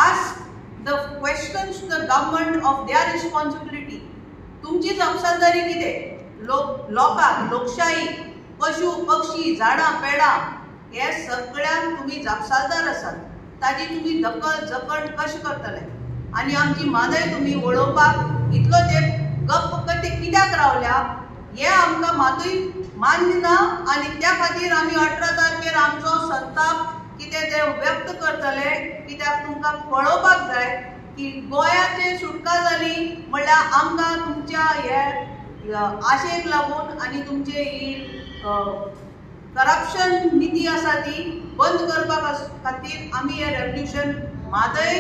Ask the questions to the government of their responsibility. तुमची जापसालदारी कितें? लोकांक, लोकशाही, पशु पक्षी, झाडां पेडां हे सगळ्यांक तुमी जापसालदार आसात. ताजी तुमी दखल जखण कशें करतले? आनी आमची म्हादय तुमी वळोवपाक इतलो तेंप गप्प कते कित्याक रावल्या हें आमकां मातूय मान्य ना. आनी त्या खातीर आमी 18 तारखेर आमचो संताप कितें तें व्यक्त करतले. कित्याक तुमकां पळोवपाक जाय की गोंयाचे सुटका जाली म्हणल्यार आमकां तुमच्या हे आशेक लागून आनी तुमचे ही करप्शन निती आसा ती बंद करपा खातीर आमी हें रेवल्युशन म्हादय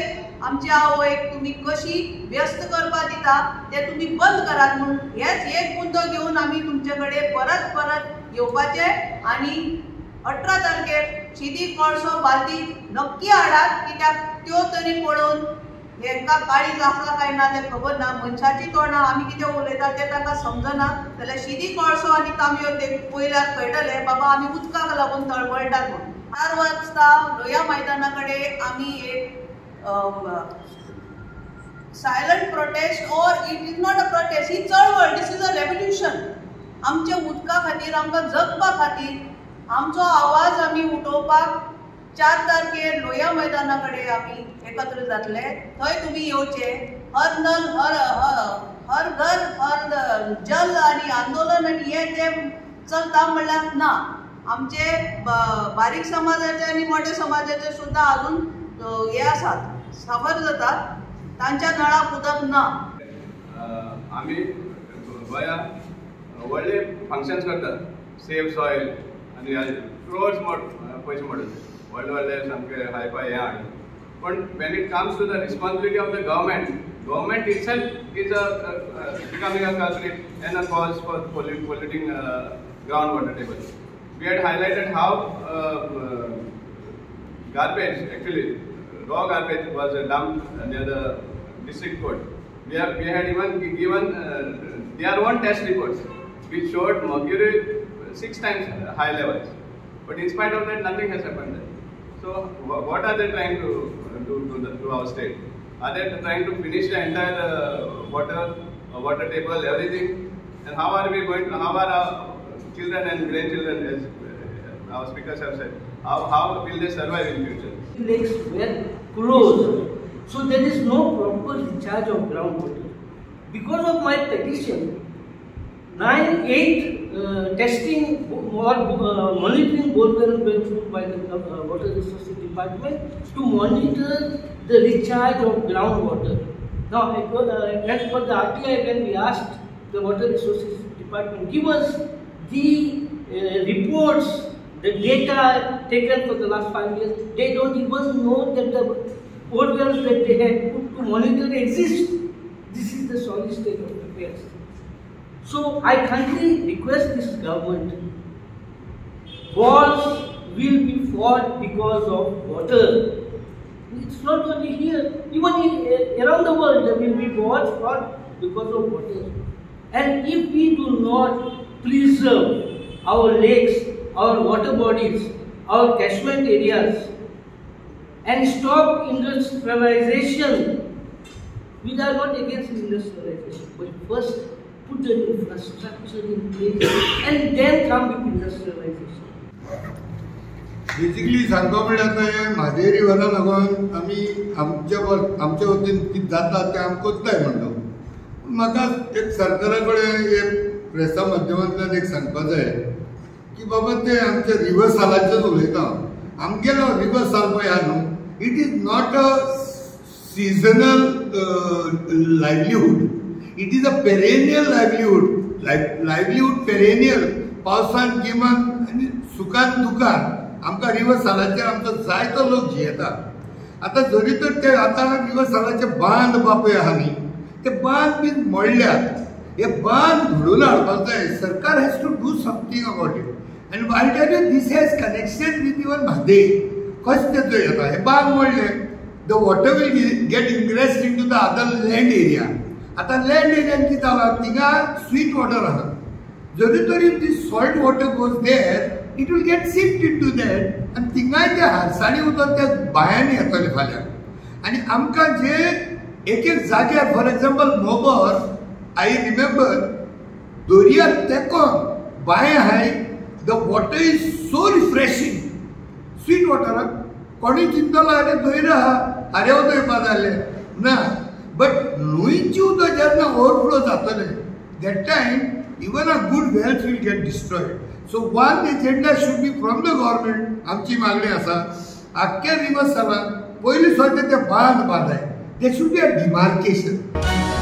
आमच्या आवयक तुमी कशी व्यस्त करपा दिता तें तुमी बंद करात म्हूण हेच एक मुद्दो घेवन आमी तुमचे कडेन परत परत येवपाचें. आनी 18 तारखेर शिदी कळसो बालदी नक्की हाडात, कित्याक त्यो तरी पळोवन हेंकां काळीज आसला काय ना तें खबर ना. मनशाची तोंडां आमी कितें उलयता तें तांकां समजना जाल्यार शिदी कळसो आनी तांबयो ते पयल्यार कळटलें बाबा आमी उदकाक लागून तळमळटात म्हूण. 4 वाजता लोया मैदाना कडेन आमी एक silent protest, or it is not a protest, ही चळवळ, this is a revolution. आमच्या उदका खातीर, आमकां जगपा खातीर आमचो आवाज आमी उठोवपाक 4 तारखेर लोया मैदाना कडेन आमी एकत्र जातले. थंय तुमी येवचे. हर नल हर हर घर हर जल आनी आंदोलन आनी हें तें चलता म्हणल्यार ना. आमचे बारीक समाजाचे आनी मोठे समाजाचे सुद्दां अजून हे आसात, साफर जातात, तांच्या नळाक उदक ना. आमी गोंया व्हडले फंक्शन्स करतात, सेव सॉयल आनी क्रोर्स पयशे मोडत व्हडले व्हडले सामके हायफाय हें हाडून. पण when it comes to the responsibility of the government, government itself is a becoming a culprit and a cause for polluting groundwater table. We had highlighted how garbage, actually raw garbage was dumped near the district court. We had even given their own test reports which showed mercury 6 times high levels. But in spite of that, nothing has happened there. So what are they trying to do to our state? Are they trying to finish the entire water table, everything? And how are we going to, how are our children and grandchildren, as our speakers have said, how will they survive in future? Lakes were closed, so there is no proper recharge of groundwater. Because of my petition, 9, 8 testing or monitoring borewells were put by the Water Resources Department to monitor the recharge of groundwater. Now, as per the RTI, when we asked the Water Resources Department, give us the reports, the data taken for the last 5 years, they don't even know that the borewells that they had put to monitor exist. This is the solid state of affairs. So I kindly request this government, wars will be fought because of water. It's not only here, even in, around the world there will be wars fought because of water. And if we do not preserve our lakes, our water bodies, our catchment areas, and stop industrialization, we are not against industrialization, but first put the infrastructure in place and then come with industrialization. Basically सांगपा म्हणल्यार आतां हें म्हादय रिवरा लागून आमी आमच्या वतीन कितें जाता तें आमकां जाय म्हणटा. म्हाका एक सरकारा कडेन एक प्रेसा माध्यमांतल्यान एक सांगपा जाय की बाबा ते आमच्या रिवर्सालाचेच उलयता. आमगेलो रिवर्साल पळय आहा न्हू, it is not a seasonal livelihood, it is a perennial livelihood. Livelihood perennial, पावसान गिमान आनी सुखान दुखान आमकां रिवर्सालाचेर आमचो जायतो लोक जियेता. आतां जरी तर ते आतां रिवर्सालाचे बांद बापय आहा न्ही, ते बांद बीन मोडल्यात, हे बांद घडोवन हाडपाक जाय. सरकार has to do something about it. And I tell you, this has connection with even Mhadei. कशें तेजो येता हे बांद मोडले, the water will get ingressed into the other land area. आतां लँड एरियान कितें जालां, थिंगा स्वीट वॉटर आहा, जरी तरी ती salt water goes there, it will get sift into that. आनी थिंगाय ते हारसाणी उदक त्या बांयांनी येतलें फाल्यां. आनी आमकां जे एक एक जाग्यार, for example Mobor, I remember दर्या तेकोन बांय आहाय, the water is so refreshing, sweet वॉटराक कोणूय चिंतलो आरे दर्या आहा, आरे उदक येवपा जालें ना, बट न्हंयचें उदक जेन्ना ओवरफ्लो जातलें that time even a good wells will get destroyed. So one agenda should be from the government. आमची मागणी आसा आख्ख्या रिवर सालान पयलीं सुद्दां ते बांद बांदाय, there should be a demarcation.